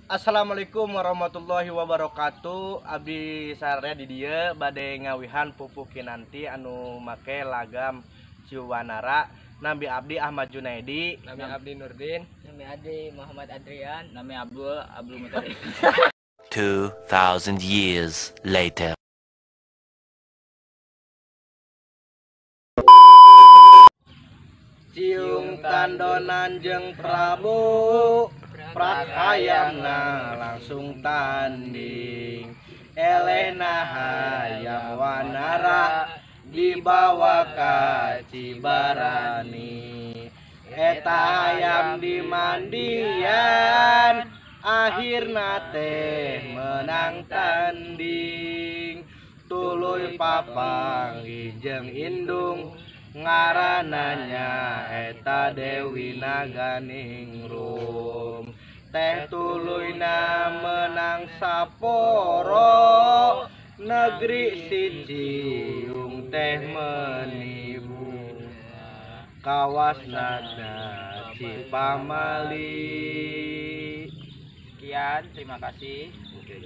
Assalamualaikum warahmatullahi wabarakatuh. Abdi sararea di dieu bade ngawihan pupuh kinanti anu make lagam Ciu Wanara. Nami abdi Ahmad Junaidi. Nami abdi Nurdin. Nami abdi Muhammad Adrian. Nami Abdul Abdul Mutalib. 2000 years later. Ciung tandonan jeung Prabu prak hayamna langsung tanding. Elehna hayam Wanara dibawa ka Cibarani. Eta hayam dimandian akhirna teh menang tanding. Tuluy papanggih jeung indung ngarananya eta Dewi Naganingrum. Teh tuluyna menang saporo negeri si Ciung teh menibu. Kawasna Cipamali. Sekian, terima kasih. Oke,